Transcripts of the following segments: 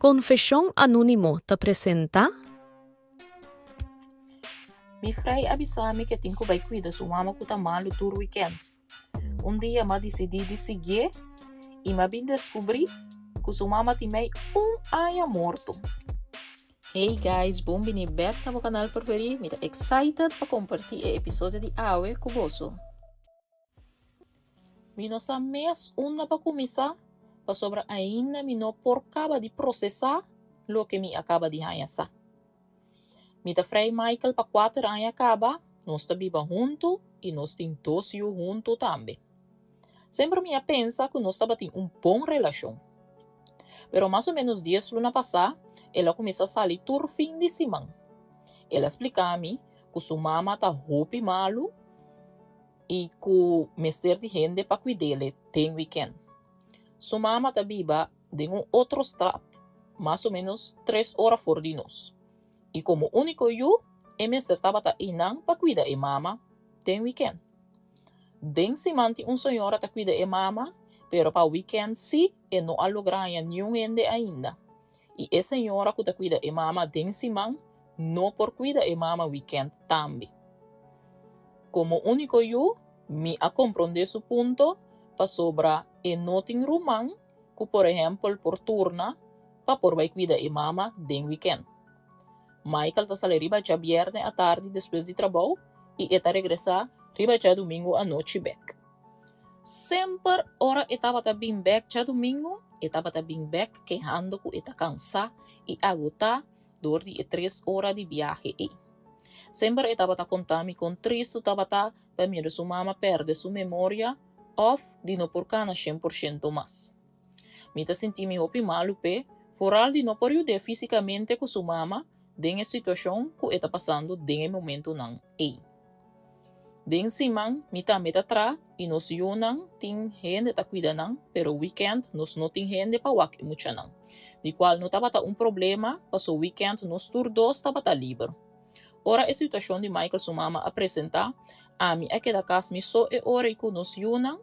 Konfeshon Anónimo ta presentá. Mi frei a bisa mi ku e tin ku bai kuida su mama ku ta malu tur wikènt. Un dia m'a disidí di siguié i m'a bin deskubrí ku su mama tin mei un aña morto. Hey guys, bon bini bek na bo kanal preferí. Mi ta excited pa kompartí e episodio di awe ku boso. Mi no sa mes unda pa kuminsá, pasobra ainda mi no por kaba di prosesá loke mi a kaba di haña sa. Mi ta frei Michael pa kuater aña kaba, nos ta biba huntu i nos tin dos yu huntu tambe. Semper mi a pensa ku nos tabatin un bon relashon. Pero mas o ménos dies luna pasá, el a kuminsá sali tur fin di siman. El a splika mi ku su mama ta hopi malu i ku mester di hende pa kuid'ele den wikènt. Su mama ta biba den un otro stad, mas o ménos tres ora for di nos. I komo úniko yu, e mester tabata einan pa kuida e mama den wikènt. Den siman tin un señora ta kuida e mama, pero pa wikènt sí e no a logra haña niun hende ainda. I e señora ku ta kuida e mama den siman no por kuida e mama wikènt tambe. Komo úniko yu, mi a komprondé su punto pasobra e no tin ruman ku por ehèmpel por turna pa por bai kuida e mama den wikènt. Michael ta sali riba djabièrnè atardi despues di trabou i e ta regresá riba djadumingu anochi bèk. Semper ora e tabata bin bèk djadumingu, e tabata bin bèk kehando ku e ta kansá i agotá dor di e tres ora di biahe ei. Semper e tabata konta mi kon tristu tabata pa mira su mama pèrdè su memoria òf di no por kana shen por shento mas. Mi ta sinti mi hopi malu p'e, foral di no por yud'é físikamente ku su mama den e situashon ku e ta pasando den e momentunan ei. Den siman mi tambe ta tra i nos yunan tin hende ta kuida nan, pero wikènt nos no tin hende pa wak e muchanan, di kual no tabata un problema paso wikènt nos tur dos tabata liber. Ora e situashon di Michael su mama a presentá, ami a keda kas mi so e ora i ku nos yunan,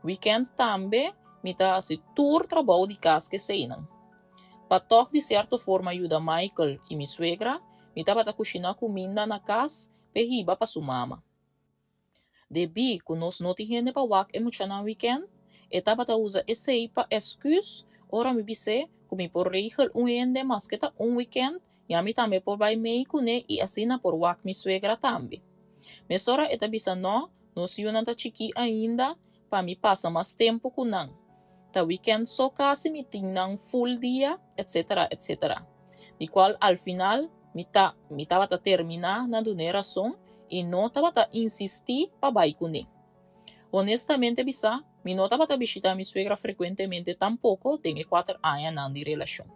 wikènt tambe mi ta hasi tur trabou di kas keseinan. Pa tòg di sierto forma yuda Michael i mi suegra, mi tabata kushiná kuminda na kas p'e hiba pa su mama. Debí ku nos no tin hende pa wak e muchanan wikènt, e tabata usa esei pa esküs ora mi bis'é ku mi por regel un hende maske ta un wikènt, ya mi tambe por bai mei kuné i asina por wak mi suegra tambe. Mesora e ta bisa nò, nos yunan ta chikí ainda pa mi pasa mas tempu ku nan. Ta wikènt so kasi mi tin nan ful dia, etsetera etsetera. Di kual al final mi ta mi tabata terminá na dun'é rason i no tabata insistí pa bai kuné. Honestamente bisá, mi no tabata bishitá mi suegra frekuentemente tampoko den e kuater añanan di relashon.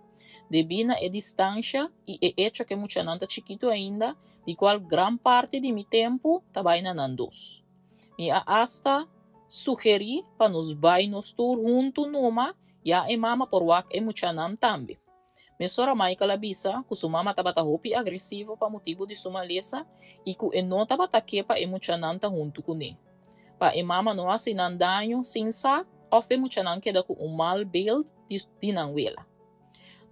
Debí na e distansha i e echo ku e muchanan ta chikitu ainda, di kual gran parti di mi tempu ta bai na nan dos. Mi a asta sugerí pa nos bai nos tur huntu numa, ya e mama por wak e muchanan tambe. Mesora Michael a bisa ku su mama tabata hopi agresivo pa motibu di su malesa i ku e no tabata ke pa e muchanan ta huntu kuné. Pa e mama no hasi nan daño sin sa òf e muchanan keda ku un mal beeld di nan wela.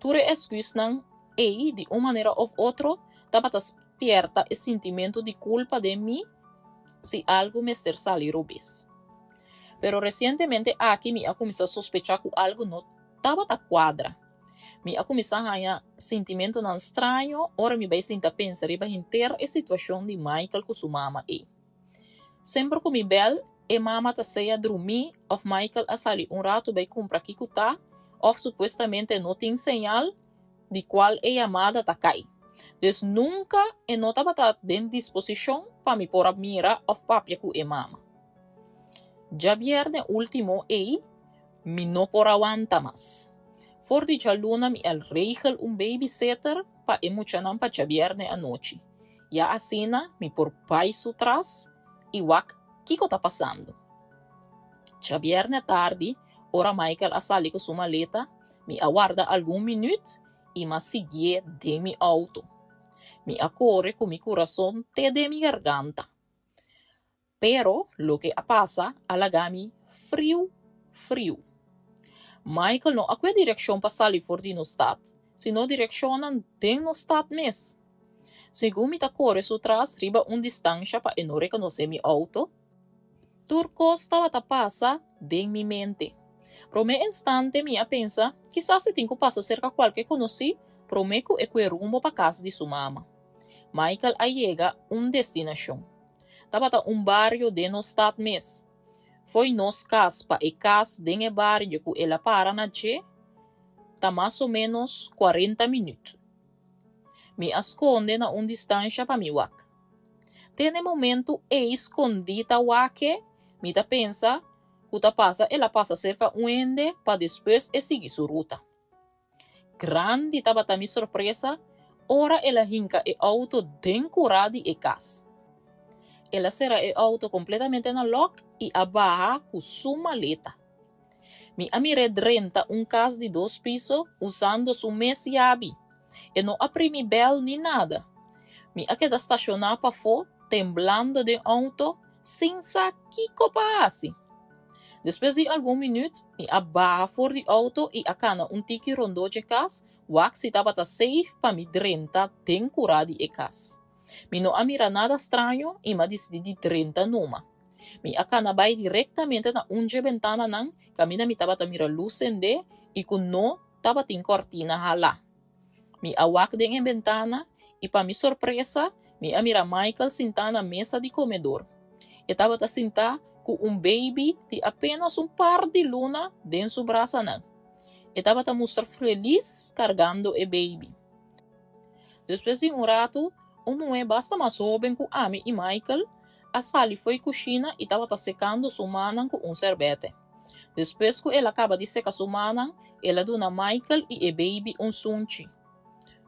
Tur e esküsnan ei di un manera òf otro tabata spierta e sintimentu di kulpa den mi si algu mester sali robes. Pero resientemente aki mi a kuminsá sospechá ku algu no tabata kuadra. Mi a kuminsá haña sintimentunan straño ora mi bai sinta pensa riba henter e situashon di Michael ku su mama ei. Semper ku mi bèl, e mama ta sea drumí òf Michael a sali un ratu bai kumpra kiko ta òf supuestamente no tin señal di kual e yamada ta kai. Dus nunka e no tabata den disposishon pa mi por a mira òf papia ku e mama. Djabièrnè último ei, Mi no por a wanta mas. For di djaluna mi a regel un babysitter pa e muchanan pa djabièrnè anochi. Ya asina mi por bai su tras i wak kiko ta pasando. Djabièrnè atardi, ora Michael a sali ku su maleta, mi a warda algun minüt i m'a siguié den mi outo. Mi a kore ku mi kurason te den mi garganta. Pero loke a pasa a laga mi friu friu. Michael no a kue direkshon pa sali for di nos stat, sino direkshonnan den nos stat mes. Segun mi ta kore su tras riba un distansha pa e no rekonosé mi outo, tur kos tabata pasa den mi mente. Promé instante mi a pensa, kisas e tin ku pasa serka kualke konosí promé ku e kue rumbo pa kas di su mama. Michael a yega un destinashon. Tabata un bario den nos stat mes. Fo'i nos kas pa e kas den e bario ku el a para na dje ta mas o ménos kuarenta minüt. Mi a skonde na un distansha pa mi wak. Te n'e momentu ei skondí ta wak-e, mi ta pensa ku ta pasa el a pasa serka un hende pa despues e sigui su ruta. Grandi tabata mi sorpresa ora el a hinka e outo den kurá di e kas. El a sera e outo kompletamente na lòk i a baha ku su maleta. Mi a mir'é drenta un kas di dos piso usando su mes yabi. E no a primi bèl ni nada. Mi a keda stashoná pafó temblando den outo sin sa kiko pa hasi. Despues di algun minüt, mi a baha for di outo i a kana un tiki rondó dje kas, wak si tabata safe pa mi drenta den kurá di e kas. Mi no a mira nada straño i m'a disidí di drenta numa. Mi a kana bai direktamente na un dje bentananan kaminda mi tabata mira lus sendé i ku no tabatin kòrtina halá. Mi a wak den e bentana i pa mi sorpresa mi a mira Michael sintá na mesa di komedor. E tabata sintá ku un beibi di apénas un par di luna den su brasanan. E tabata mustra felis kargando e beibi. Despues di un ratu, un muhé basta mas hóben ku ami i Michael a sali fo'i kushina i tabata sekando su mannan ku un sèrbètè. Despues ku el a kaba di seka su mannan, el a duna Michael i e beibi un sunchi.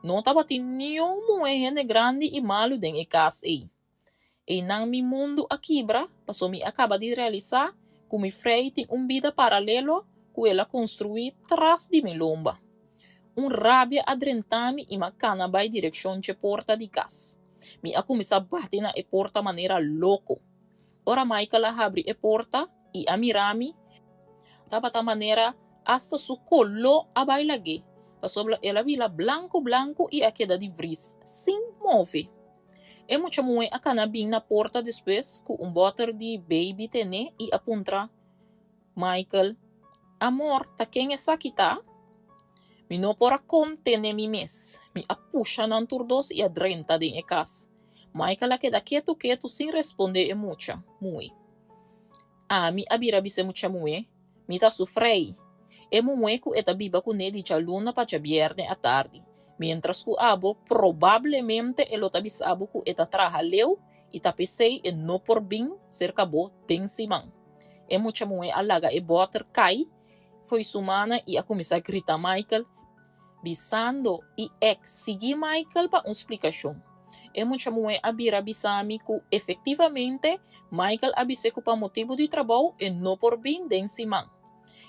No tabatin niun muhé hende grandi i malu den e kas ei. Einan mi mundu a kibra paso mi a kaba di realisá ku mi frei tin un bida paralelo ku el a konstruí tras di mi lomba. Un rabia a drenta mi i m'a kana bai direkshon dje porta di kas. Mi a kuminsá bati na e porta manera loko. Ora Michael a habri e porta i a mira mi, tabata manera asta su koló a bai lag'é, pasobra el a bira blanku blanku i a keda di vris, sin move. E mucha muhé a kana bin na porta despues ku un bòter di beibi ten'é i a puntra Michael, Amor, ta ken esaki ta? Mi no por a kontené mi mes. Mi a pusha nan tur dos i a drenta den e kas. Michael a keda ketu ketu sin respondé e mucha muhé. Ami a bira bisa e mucha muhé, Mi ta su frei. E muhé ku e ta biba kuné di djaluna pa djabièrnè atardi, miéntras ku abo probablemente e lo ta bisa bo ku e ta traha leu i ta p'esei e no por bin serka bo den siman. E mucha muhé a laga e bòter kai fo'i su mana i a kuminsá grita Michael, bisando i eksigí Michael pa un splikashon. E mucha muhé a bira bisa mi ku efektivamente Michael a bis'é ku pa motibu di trabou e no por bin den siman.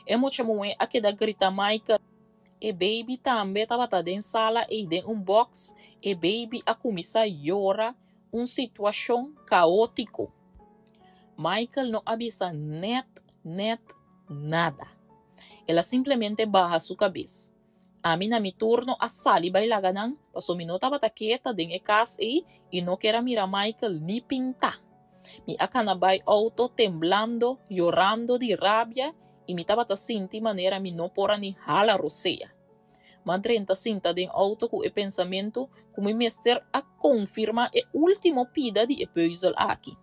E mucha muhé a keda grita Michael. E baby tambe tabata den sala ei den un box, e baby a kuminsá yora, un situashon kaótiko. Michael no a bisa nèt nèt nada. El a simplemente baha su kabes. Ami na mi turno a sali bai laga nan paso mi no tabata ke ta den e kas ei i no ker a mira Michael ni pintá. Mi a kana bai outo temblando, yorando di rabia i mi tabata sinti manera mi no por a ni hala rosea. M'a drenta sinta den outo ku e pensamentu ku mi mester a konfirmá e último pida di e pùzel aki.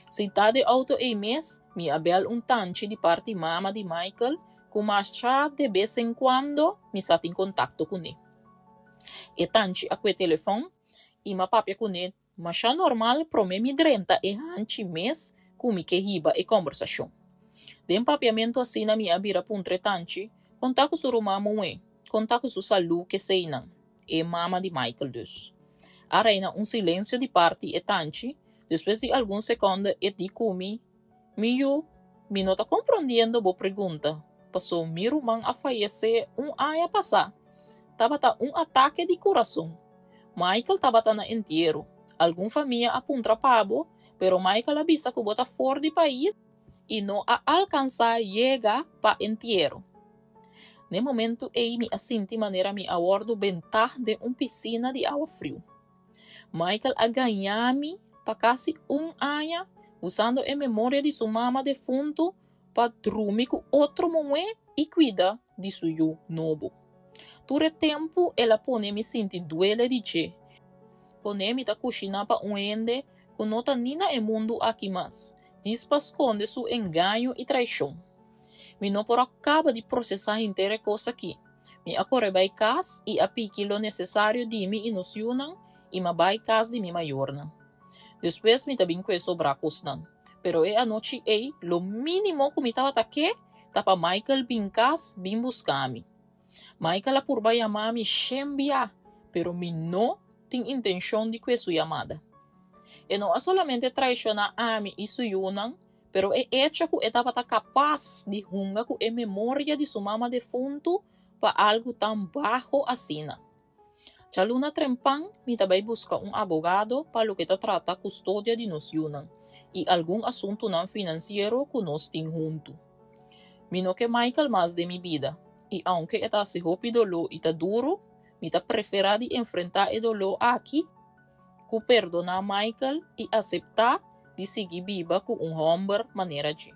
Sintá den outo ei mes, mi a bèl un tanchi di parti mama di Michael ku masha de bes en kuando mi sa tin kontakto kuné. E tanchi a kue telefòn i m'a papia kuné masha normal promé mi drenta e hanchi mes ku mi ke hiba e kòmbersashon. Den papiamentu asina mi a bira puntra e tanchi kon ta ku su ruman muhé, kon ta ku su salú keseinan, e mama di Michael dus. A reina un silensio di parti e tanchi, despues di algun sekònde e di ku mi, Mi yu, mi no ta komprondiendo bo pregunta, paso mi ruman a fayesé un aña pasá. Tabata un atake di kurason. Michael tabata na entiero. Algun famia a puntra pa bo, pero Michael a bisa ku bo ta for di pais i no a alkansá yega pa entiero. Na e momentu ei mi a sinti manera mi a wòrdu bentá den un pisina di awa friu. Michael a gañá mi pa kasi un aña usando e memoria di su mama defuntu pa drumi ku otro muhé i kuida di su yu nobo. Tur e tempu el a pone mi sinti duele di dje, pone mi ta kushiná pa un hende ku no ta ni na e mundu aki mas, dis pa skonde su engaño i traishon. Mi no por a kaba di prosesá henter e kos akí. Mi a kore bai kas i a piki lo nesesario di mi i nos yunan i m'a bai kas di mi mayornan. Despues mi ta bin ku e sobrá kosnan. Pero e anochi ei lo mínimo ku mi tabata ke ta pa Michael bin kas bin buska mi. Michael a purba yama mi shen bia, pero mi no tin intenshon di kue su yamada. E no a solamente traishoná ami i su yunan, pero e echo ku e tabata kapas di hunga ku e memoria di su mama defuntu pa algu tan baho asina. Djaluna trempan mi ta bai buska un abogado pa loke ta trata kustodia di nos yunan i algun asuntunan finansiero ku nos tin huntu. Mi no ke Michael mas den mi bida i aunke e ta hasi hopi doló i ta duru, mi ta preferá di enfrentá e doló aki ku perdoná Michael i aseptá di sigui biba ku un hòmber manera dje.